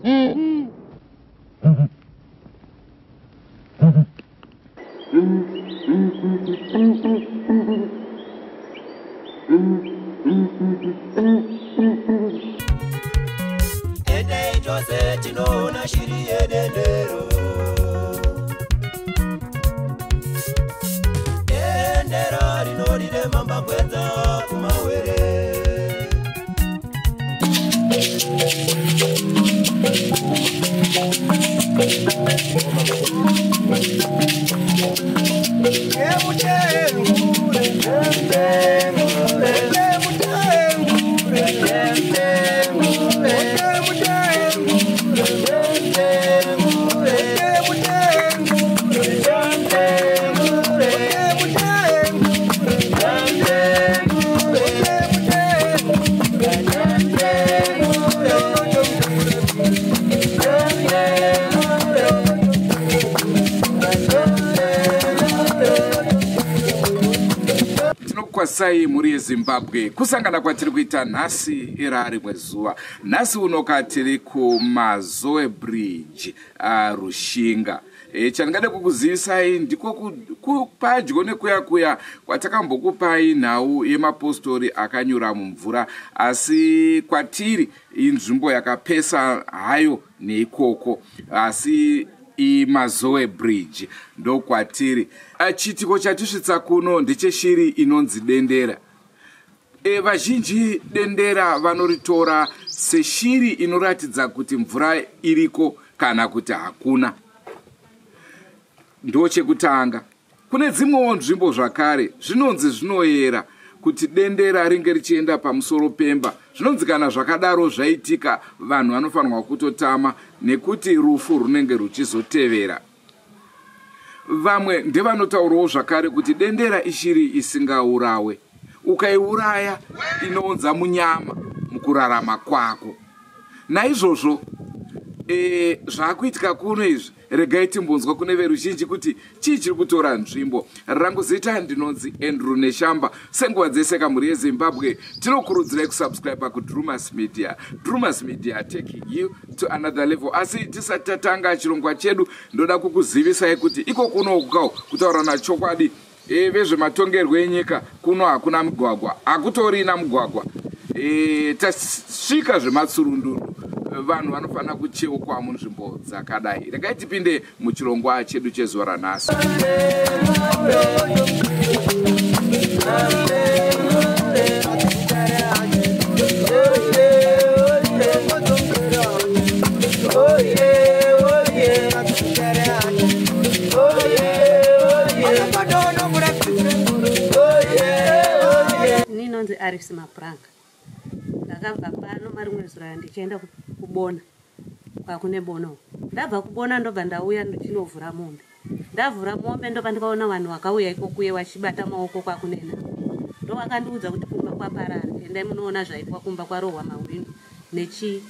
Endei tose tinoona shiri yedendero. Dendero rinorire mambakwedza kumawere. Tinokukwazisai mhuri yeZimbabwe. Kusangana kwatiri kuita nhasi ira rimwe zuva. Nhasi unoka tiri kuMazoe Bridge, Rushinga. Chandingade kukuzivisai ndiko padyo nekuya kuya kwatakambokupai nhau yemapostori akanyura mumvura, asi kwatiri inzvimbo yakapesa hayo neikoko, asi iMazoe Bridge ndokwatiri. Chiitiko chatisvitsa kuno ndecheshiri inonzi dendera. Vazhinji dendera vanoritora seshiri inoratidza kuti mvura iriko kana kuti hakuna. Ndochekutanga. Kune dzimwewo nzvimbo zvakare zvinonzi zvinoyera kuti dendera ringe richienda pamusoro pemba. Zvinonzi kana zvakadaro zvaitika vanhu vanofanirwa kutotama nekuti rufu runenge ruchizotevera. Vamwe ndevanotaurawo zvakare kuti dendera ishiri isingaurawe. Ukaiuraya inounza munyama mukurarama kwako. Naizvozvo zvakuitika kuno izvi, regai timbonzwa kune veruzhinji kuti chii chiri kutora nzvimbo. Rangu zita ndinonzi Andrew Neshamba. Senguva dzese kamhuri yeZimbabwe, tinokurudzirai kusubscribe kuDrumas Media. Drumas Media, taking you to another level. Asi tisati tatanga chirongwa chedu, ndoda kukuzivisai kuti iko kuno kukawo kutaura nachokwadi, vezvematongerwo enyika kuno hakuna mugwagwa, hakutorina mugwagwa. Tasvika zvematsurundundu, vanhu vanofanira kucheukwa munzvimbo dzakadai. Regai tipinde muchirongwa chedu chezuva ranhasi. Ninonzi Aris Mapuranga. Ndakabva pano marimwe zuva ndichienda kubona kwakune bono. Ndabva kubona ndobva ndauya ndichinovhura mombe. Ndavhura mombe ndobva ndikaona vanhu vakauya ikokuye vachibata maoko kwakunena. Ndovakandiudza kuti kumba kwaparara, endai munoona zvaitwa kumba, kwarohwa mahwindo nechii.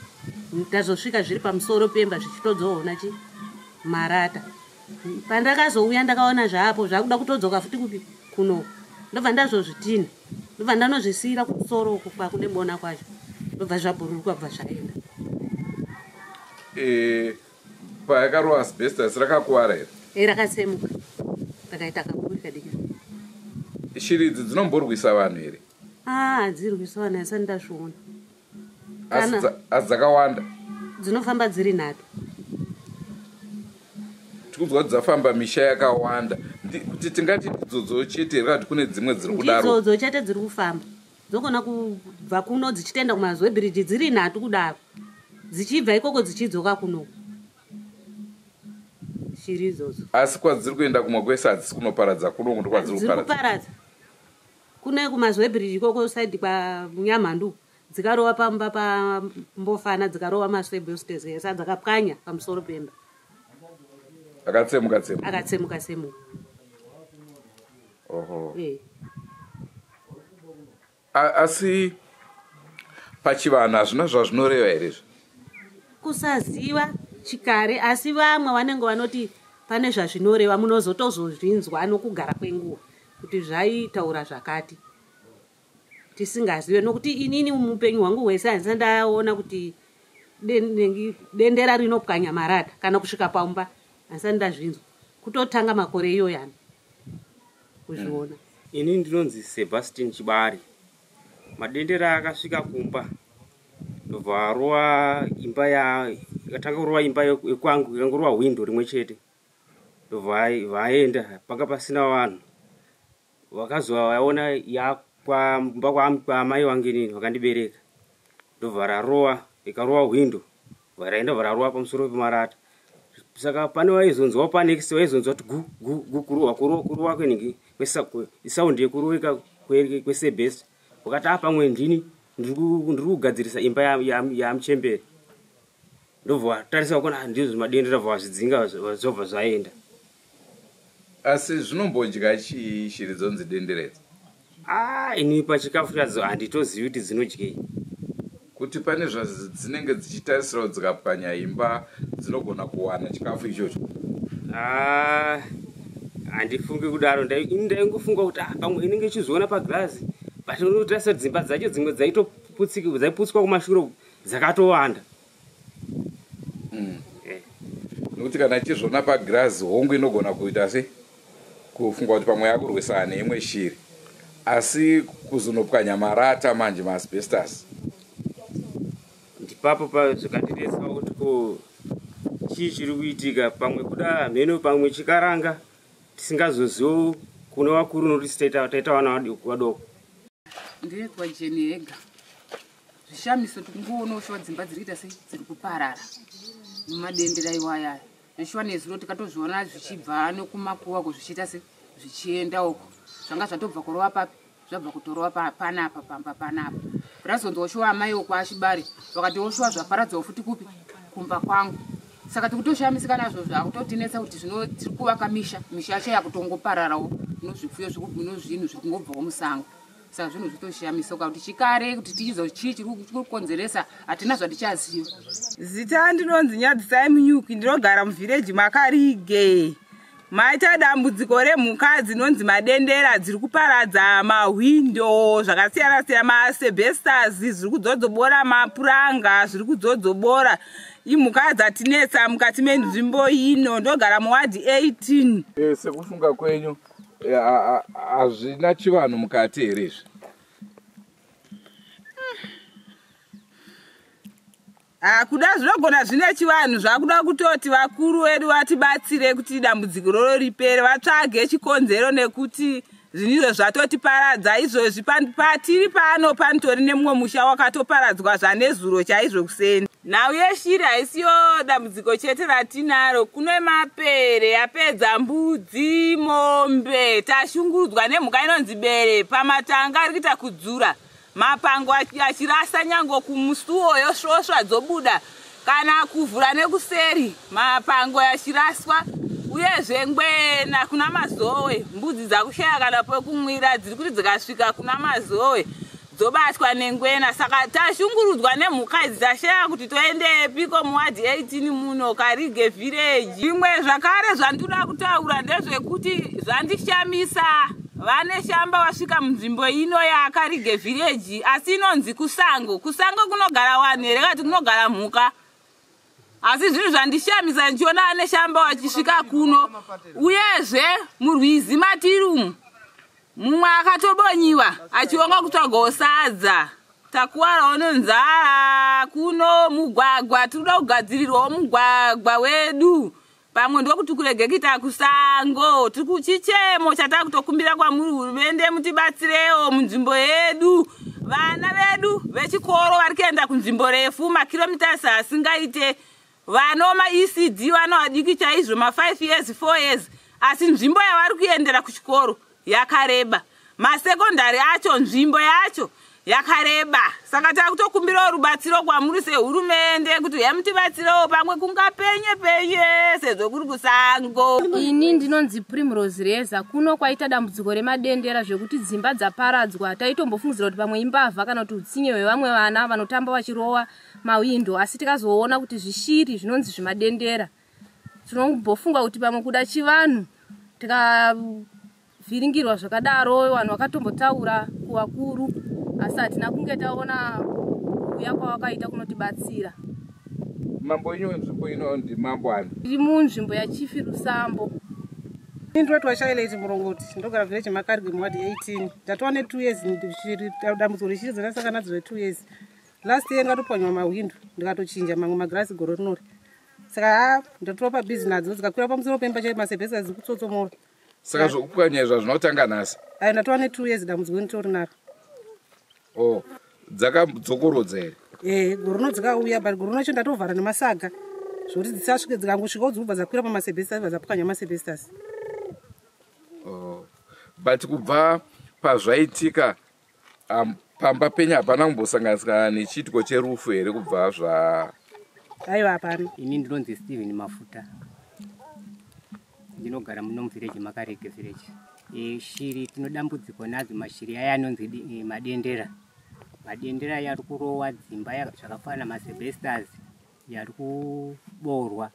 Ndazosvika zviri pamusoro pemba zvichitodzoona chi marata. Pandakazouya ndakaona zvaapo zvakuda kutodzoka futi kupi kuno. Ndobva ndazozvitina. Ndobva ndanozvisiyira kumusoro uku kwakune bona kwacho. Ndobva zvabhururuka bva zvaenda. Payakarohwa asbestos rakakuvara here? Rakatsemuka. Rakaita kaburi kadiki. Shiri idzi dzinomborwisa vanhu here? Hadzirwisi vanhu, asati ndazviona. Asi dzakawanda? Dzinofamba dziri nhatu. Tikunzwa kuti dzafamba misha yakawanda. Kuti tingati ndidzodzo chete here kana kuti kune dzimwe dziri kudaro? Ndidzodzo chete dziri kufamba. Dzogona kubva kuno dzichitenda kuMazoe Bridge dziri nhatu kudaro. Dzichibva ikoko dzichidzoka kuno. Shiri idzodzo. Asi kwadziri kuenda kumwe kwese hadzisi kunoparadza kuno kundo kwadziri kuparadza. Dziri kuparadza. Kune kuMazoe Bridge ikoko side kwaMunyamhandu. Dzikarova pamba pambofana, dzikarova masebostes ese dzakapwanya pamusoro pemba. Akatsemuka tsemuka. Akatsemuka tsemuka. Oho. Asi pachivanhu hazvina zvazvinoreva here izvi? Kusaziva chikare, asi vamwe vanenge vanoti pane zvazvinoreva, munozotozozvinzwa nokugara kwenguva kuti zvaitaura zvakati. Tisingazive, nokuti inini muupenyu hwangu hwese handisati ndaona kuti dendera rinopwanya marata kana kusvika paumba, handisati ndazvinzwa. Kutotanga makore iyoyana kuzviona. Ini ndinonzi Sebastian Chibari. Madendera akasvika kumba ndobva arova imba, akatanga kurova imba yekwangu, ikangorova hwindo rimwe chete, ndobva vaenda. Panga pasina vanhu. Vakazovaona yakwamba kwaamai vangu inini vakandibereka, ndobva rarova, ikarova hwindo, bva raenda, bva rarova pamusoro pemarata. Saka pane vaizonzwa panext, vaizonzwa kuti gu gu gu, kurova kurova kwenhingi, isaundi yekuroveka kwesebhesi. Wakati a pamwe ndini ndiri kugadzirisa imba yamuchembere, ndobva vatarisa kuona ndizvo zvimadendera, bva vazvidzinga, zvobva zvaenda. Asi zvinombodya chii shiri dzonzi denderedza? A, ini pachikafu chadzo handitozivi kuti dzinodyei. Kuti pane zvadzinenge dzichitarisirawo, dzikapwanya imba dzinogona kuwana chikafu ichocho? Ah, handifungi kudaro. Ini ndaingofunga kuti ah, pamwe inenge ichizoona pagirazi, but unotarisa kuti dzimba dzacho dzimwe dzaiputswa kumashure dzakatowanda. Nokuti kana ichizviona pagirazi, hongu, inogona kuita se kufunga kuti pamwe yakurwisana neimwe shiri, asi kuzonopwanya marata manje, maasbestos. Ndipapo zvikandinetsawo kuti ko chii chiri kuitika. Pamwe kuda mheno, pamwe chikaranga tisingazozivo kune vakuru, nokuti taita vana vadoko. Ndinoitwa Jeni Hega. Zvishamiso tikungoonawo shuwa dzimba dziri kuita sei, dziri kuparara mumadendera iwayaya. Zveshuwa nezuro tikatozviona zvichibva nekumakuwako zvichiita se zvichienda uko. Zvanga zvatobva kurova papi? Zvabva kutorova panapa, pamba panapa. Razonzwa shuwa amai wokwaashibari vakatiwo shuwa zvaparadzawo futi kupi? Kumba kwangu. Saka tikutoshamisika nazvo, zvakutotinetsa kuti zvino tiri kuvaka misha, misha yacho yakutongopararawo nozvipfuyo, nozvinhu zviri kungobvawo musango. Saka zvinhu zvitoshamisa kuti chikare kuti tichizo chii chiri kukonzeresa, hatina zvatichaziva. Zita ndinonzi Nyadzisai Munyuki, ndinogara muvhireji Makarige. Maita dambudziko remhuka dzinonzi madendera dziri kuparadza mahwindo zvakasiyana siyana, maasbestos zviri kudzodzobora, mapuranga zviri kudzodzobora. Imhuka dzatinetsa mukati menzvimbo ino. Ndogara muwadhi 18. Sekufunga kwenyu, hazvina chivanhu mukati here izvi? Ah, kuda zvinogona zvine chivanhu. Zvakuda kutoti vakuru vedu vatibatsire kuti dambudziko roro ripere, vatsvage chikonzero, nekuti zvinhu izvo zvatotiparadza izvozvi. Patiri pano panotori nemumwe musha wakatoparadzwa zvanezuro chaizvo kuseni. Nhau yeshiri haisiyo dambudziko chete ratinaro. Kune mapere yapedza mbudzi, mombe. Tashungurudzwa nemhuka inonzi bere pamatanga, ari kuita kudzura mapango achirasa nyange kumusuwo, yosvosva dzobuda, kana kuvhura nekuseri mapango achiraswa. Uyezve ngwena kuna Mazowe, mbudzi dzakushaya kana pekumwira, dziri kuti dzikasvika kuna Mazowe dzobatwa nengwena. Saka tashungurudzwa nemhuka idzi, tashaya kuti toendepiko muwadhi 18 muno Karige village. Zvimwe zvakare zvandinoda kutaura ndezvekuti zvandishamisa, vane shamba vasvika munzvimbo ino yaKarige village, asi inonzi kusango. Kusango kunogara vanhu here kati kunogara mhuka? Asi zvinhu zvandishamisa ndichiona ane shamba vachisvika kuno. Uyezve murwizi matiri umu, mumwe akatobonyiwa achionga kutsvagawo sadza. Takuwarawo nenzara kuno. Mugwagwa, tiri kuda kugadzirirwawo mugwagwa wedu, pamwe ndokuti kurege kuita kusango. Tiri kuchichemo chatakutokumbira kwamuri hurumende, mutibatsirewo munzvimbo yedu. Vana vedu vechikoro vari kuenda kunzvimbo refu, makilometers asingaite. Vano maECD, vano vadiki chaizvo, ma5 years, 4 years, asi nzvimbo yavari kuendera kuchikoro yakareba. Masekondari acho nzvimbo yacho yakareba. Saka takutokumbirawo rubatsiro kwamuri sehurumende kuti uyai mutibatsirewo, pamwe kungapenye penye sezvo kuri kusango. Ini ndinonzi Primrose Reza. Kuno kwaita dambudziko remadendera zvekuti dzimba dzaparadzwa. Taitombofungidzira kuti pamwe imbavha kana kuti utsinye hwevamwe vana vanotamba vachirova mawindo, asi tikazoona kuti zvishiri zvinonzi zvimadendera. Tinombofunga kuti pamwe kuda chivanhu, tikavhiringirwa zvakadaro. Vanhu vakatombotaura kuvakuru, asi hatina kunge taona kuuya kwavakaita kunotibatsira. Mambo wenyu wenzvimbo ino ndimambo ani? Tiri munzvimbo yaChifi Rusambo. Ndinotwa Shaileti Murongoti, ndogara village Makarwe muward 18. Ndatova ne2 years dambudziko rechiri dzandasangana nadzo re2 years. Last year ndakatopwanywa mahwindo, ndikatochinja mamwe magirasi gore rinori. Saka ha, ndatova pabhizi nadzo, dzikakwira pamusoro pemba chai masebhesi dzikutsotsomora. Saka zvokupwanya izvo hazvina nhasi? Ayo, ndatova ne2 years dambudziko nditori naro. Oh, dzakadzokorodza here? Ee, gore rino dzikauya, but gore rino ndatovhara nemasaga zvokuti dzisasvike. Dzikangosvikawo dzikubva dzakwira pamasebhestas, bva dzapwanya masebhestas. Oh. But kubva pazvaitika, pamba penyu hapana kumbosanganisana nechiitiko cherufu here kubva zva? Aiwa, hapana. Ini ndinonzi Steven Mafuta, ndinogara muno muvillage Makarege village. Shiri tino dambudziko nadzo, mashiri aya anonzi madendera. Madendera aya ari kurowa dzimba zvakafanana maasbestos yari kuborwa,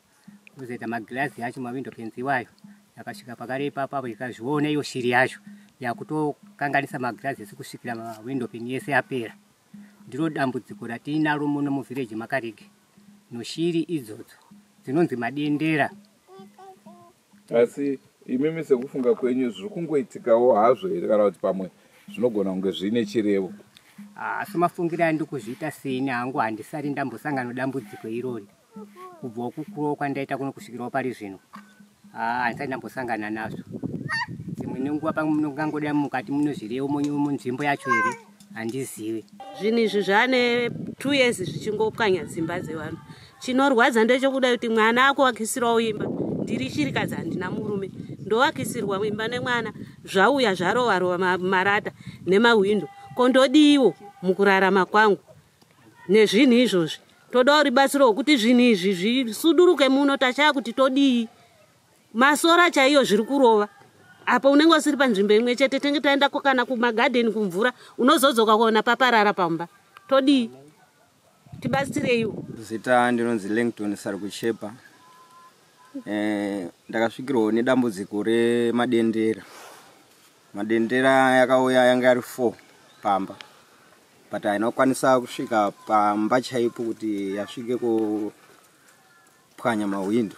kuzoita magirazi acho, mawindow panes iwayo. Yakasvika pakare ipapapo, ikazviona iyo shiri yacho, yakutokanganisa magirazi ese kusvikira mawindow pane yese apera. Ndiro dambudziko ratinaro muno muvillage Makarege noshiri idzodzo dzinonzi madendera. Asi imimi sekufunga kwenyu, zviri kungoitikawo hazvo here, kana kuti pamwe zvinogona kunge zviine chirevo? Asi mafungiro andiri kuzviita seni hangu, handisati ndambosangana nedambudziko irori kubvawo kukurawo kwandaita kuno kusvikirawo pari zvino. Handisati ndambosangana nazvo. Dzimwe nenguva pamwe munongangoda mukati muno zvirevo munzvimbo yacho here, handizivi. Zvinhu izvi zvane 2 years zvichingopwanya dzimba dzevanhu. Chinorwadza ndechekuda kuti mwana akuwakisirawo imba. Ndiri chirikadzi, handina murume. Ndowakisirwa imba nemwana, zvauya zvarova rova marata nemahwindo. Kondodiwo mukurarama kwangu nezvinhu izvozvi? Todawo rubatsiro rwokuti zvinhu izvi zvisuduruke muno. Tachaya kuti todii. Masora chaiyo zviri kurova apo. Unenge usiri panzvimbo imwe chete. Tenge taendako kana kumagadheni, kumvura, unozodzoka kuona paparara pamba. Todii? Tibatsireiwo. Zita ndinonzi Langton Sarikuchepa. Ndakasvikirwawo nedambudziko remadendera. Madendera yakauya yanga yari 4 pamba, but haina kukwanisa kusvika pamba chaipo kuti yasvike kupwanya mahwindo,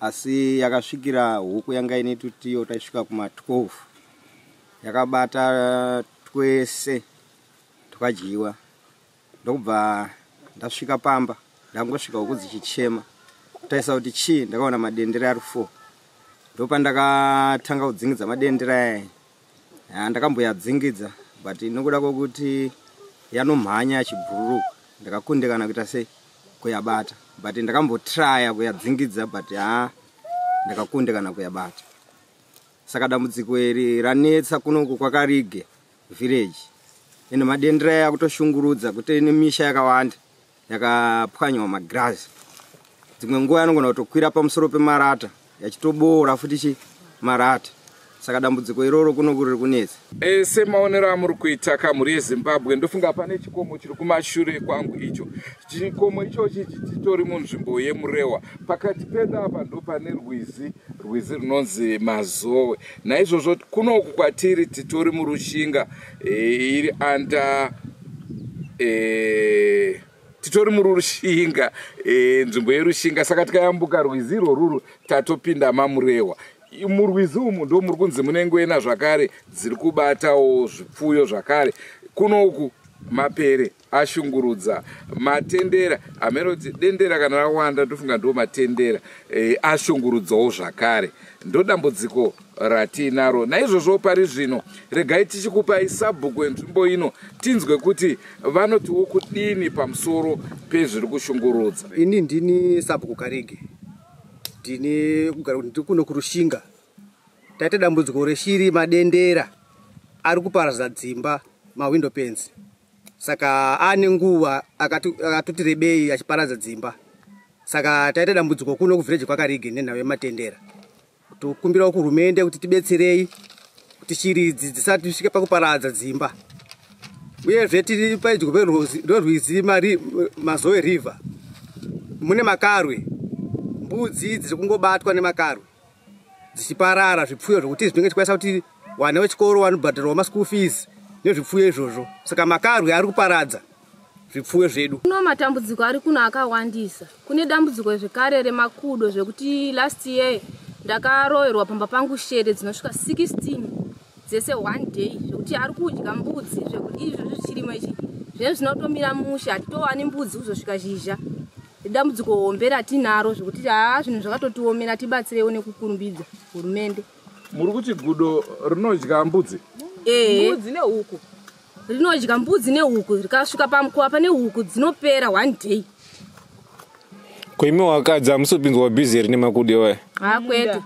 asi yakasvikira huku yanga ine tutiyo taisvika kuma12. Yakabata twese, twakadyiwa. Ndokubva ndasvika pamba, ndangosvika huku dzichichema. Kutarisa kuti chii, ndakaona madendera ari 4. Ndopandakatanga kudzingidza madendera aya. Ndakamboyadzingidza, but nokuda kwokuti yanomhanya achibhururuka, ndakakundikana kuita sei, kuyabata. But ndakambotraya kuyadzingidza, but ha, ndakakundikana kuyabata. Saka dambudziko iri ranetsa kunoku kwaKarige village. Ende madendera aya akutoshungurudza kuti nemisha yakawanda yakapwanywa magirazi. Dzimwe nguva anogona kutokwira pamusoro pemarata, yachitoboora futi chi marata. Saka dambudziko iroro kunoku riri kunetsa. Semaonero amuri kuita kamhuri yeZimbabwe, ndofunga pane chikomo chiri kumashure kwangu icho. Chikomo ichochi chitori munzvimbo yeMurewa. Pakati pedu apa ndo pane rwizi, rwizi runonzi Mazowe. Naizvozvo kunoku kwatiri titori muRushinga, iri anda titori muRushinga, nzvimbo yeRushinga. Saka tikayambuka rwizi irworuru, tatopinda maMurehwa. Murwizi umu ndo muri kunzi mune ngwena zvakare dziri kubatawo zvipfuyo zvakare. Kunoku mapere ashungurudza, matendera ameroti dendera kana rawanda, ndofunga ndo matendera, ashungurudzawo zvakare. Ndo dambudziko ratinaro. Naizvozvo pari zvino regai tichikupai sabhuku wenzvimbo ino, tinzwe kuti vanotiwo kudini pamusoro pezviri kushungurudza. Ini ndini sabhuku Karege, ndini kugara ndiri kuno kuRushinga. Taita dambudziko reshiri, madendera ari kuparadza dzimba, mawindow panes. Saka ane nguva akatoti rebei achiparadza dzimba. Saka taita dambudziko kuno kuvillage kwaKarige nenhau yematendera. Tokumbirawo kuhurumende kuti tibetserei kuti shiri idzi dzisati tisvike pakuparadza dzimba. Uyezve tiri pedyo rwerwizi Mazowe River, mune makarwe. Mbudzi dziri kungobatwa nemakarwe dzichiparara, zvipfuyo zvokuti zvinenge tikwanisa kuti vana vechikoro vanobhadharwa maschool fees nezvipfuyo izvozvo. Saka makarwe ari kuparadza. zvipfuwe zvedu. Kuno matambudziko ari kuno akawandisa. Kune dambudziko zvekare remakudo zvekuti last year ndakaroverwa pamba pangu shere dzinosvika 16 dzese one day, zvekuti ari kudya mbudzi, zvekuti izvozvi chirimo ichi zvinenge zvinotomira mushe, hatitowani mbudzi kuzosvika zhizha. Dambudziko hombe ratinaro zvekuti haa zvinhu zvakatotiomera, tibatsirewo nekukurumbidza hurumende. Muri kuti gudo rinodya mbudzi? Ehe. Mbudzi nehuku. Rinodya mbudzi nehuku, rikasvika pamukova pane huku dzinopera one day. Ko imi wakadzi hamusopinzwa bhizi here nemakudo iwaya? Haa kwete,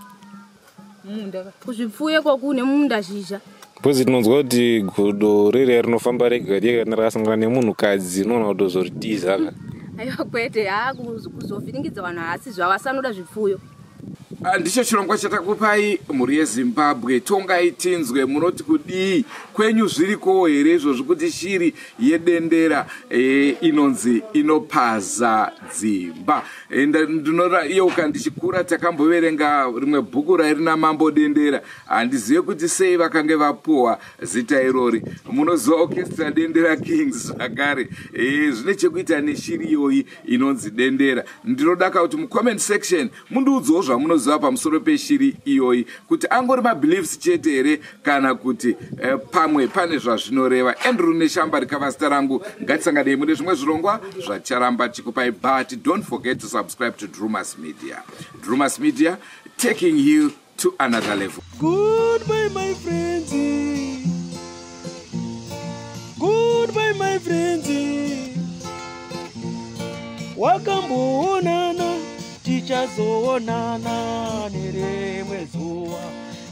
kuzvipfuyo ikoku nemunda zhizha. Because tinonzwa kuti gudo ririya rinofamba rega riya, kana rakasangana nemunhukadzi rinoona kutozoritiza ka. Aiwa kwete, haa kuzovhiringidza vanhu haasi zvavo, asi anoda zvipfuyo. Ndicho chirongwa chatakupai mhuri yeZimbabwe. Tongai tinzwe, munoti kudii kwenyu? Zvirikowo here izvozvi kuti shiri yedendera inonzi inopaza dzimba? Ndinoyeuka ndichikura takamboverenga rimwe bhuku rairi naMambo Dendera. Handizive kuti sei vakange vapuhwa zita irori. Munoziva orchestra Dendera Kings zvakare, zvine chekuita neshiri iyoyi inonzi dendera. Ndinodaka kuti mucomment section mundiudzewo zvamunoziva pamusoro peshiri iyoyi, kuti angori mabeliefs chete here kana kuti pamwe pane zvazvinoreva. Andrew Neshamba rikava zita rangu. Ngatisanganei mune zvimwe zvirongwa zvaticharamba tichikupai, but don't forget to subscribe to Drumas Media. Drumas Media, taking you to another level. Goodbye, my friends. Goodbye, my friends. Wakamboonana, tichazoonana nerimwe zuva,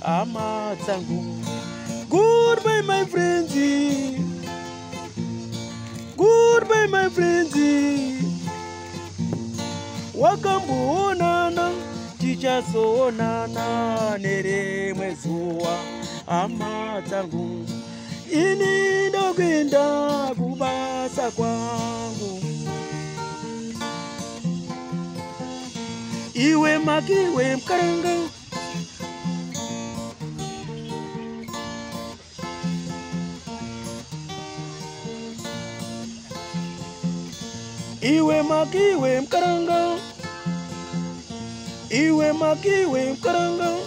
hama dzangu. Goodbye, my friends. Goodbye, my friends. Wakamboonana, tichazoonana nerimwe zuva, hama dzangu. Ini ndokuenda kubasa kwangu. Iwe makiwe mukaranga. Iwe makiwe mukaranga. Iwe makiwe mukaranga.